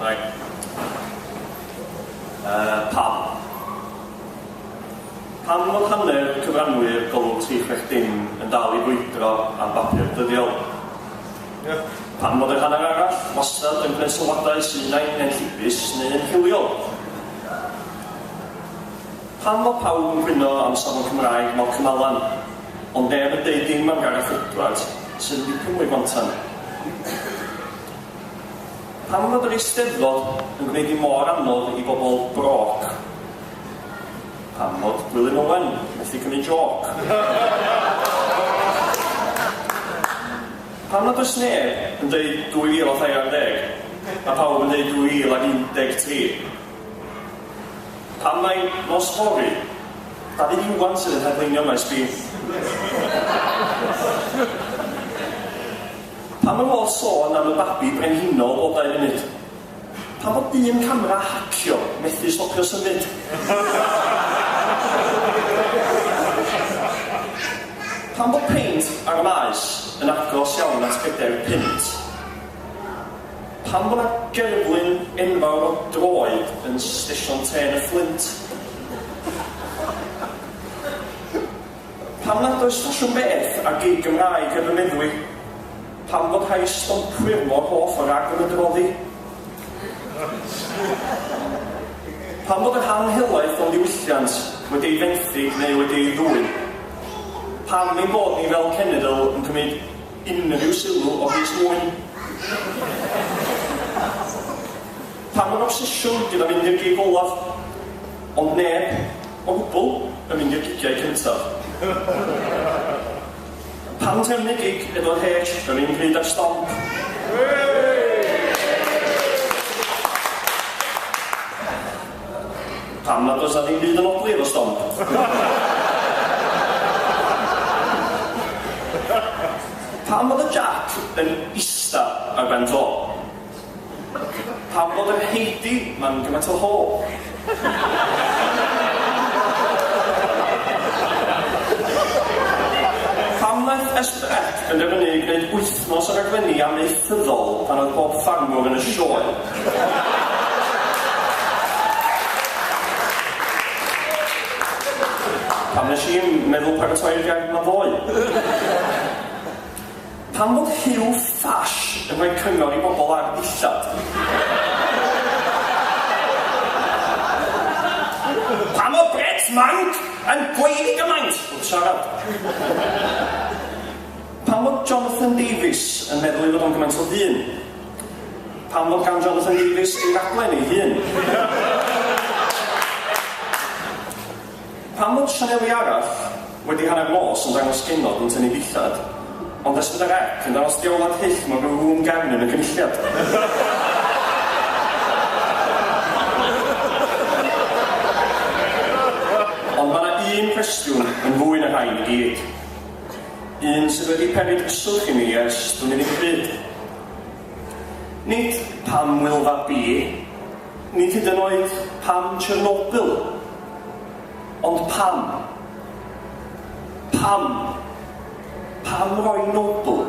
Right. Pam? Pam fod hanner cyfranwyr Golwg 360 yn dal i frwydro am bapur dyddiol? Pam fod yr hanner arall wastad yn gwneud sylwadau sy'n un ai'n enllibus neu'n hiliol? Pam fod pawb yn cwyno am safon Cymraeg Malcolm Allan, ond neb yn deud dim am Gareth Edwards, sydd yn dipyn mwy gwantan? Pam fod yr Eisteddfod yn gwneud hi mor anodd i bobl broc? Pam fod Gwilym Owen methu cymryd jôc? Pam nad oes neb yn deud 2013, a pawb yn deud 2013? Pam mai nos fory, Dafydd Iwan sydd yn headleinio Maes B? Pam y modd sôn am y babi brenhinol bob dau funud? Pam bod dyn camera hacio methu stopio symud? Pam bod peint ar y maes yn agos iawn at bedair punt? Pam bod 'na gerflun enfawr o droed yn stesion trên y Fflint? Pam nad oes ffasiwn beth â gig Gymraeg heb y meddwi? Pam fod rhai stompwyr mor hoff o rag-ymadroddi? Pam fod y rhan helaeth o'n diwylliant wedi ei fenthyg neu wedi ei ddwyn? Pam ein bod ni fel cenedl yn cymryd unrhyw sylw o Rhys Mwyn? Pam yr obsesiwn gyda mynd i'r gig olaf, ond neb, o gwbl, yn mynd i'r gigiau cyntaf? Pam trefnu gig Edward H yr un pryd â'r Stomp? Pam nad oes 'na ddim byd yn odli efo Stomp? Pam fod y Jac yn ista ar ben to? Pam fod yr Heidi 'ma'n gymaint o ho? Pam wnaeth S4C benderfynu gwneud wythnos o raglenni amaethyddol pan oedd pob ffarmwr yn y sioe? Pam wnes i'm meddwl paratoi'r gerdd 'ma ddoe? Pam fod Huw Ffash yn rhoi cyngor i bobl ar ddillad? Pam fod Brett Manc yn gweiddi gymaint wrth siarad? Pam fod Jonathan Davies yn meddwl ei fod o'n gymaint o ddyn? Pam fod gan Jonathan Davies ei raglen ei hun? Pam fod sianeli arall wedi hanner nos yn dangos genod yn tynnu dillad, ond S4C yn dangos diawlad hyll mewn rhyw rŵm gefn yn y Cynulliad? Ond mae 'na un cwestiwn yn fwy na rhain i gyd. Un sydd wedi peri dryswch i mi ers dwn i ddim pryd. Nid pam Wylfa B, nid hyd yn oed pam Chernobyl. Ond pam? Pam? Pam roi Nobel?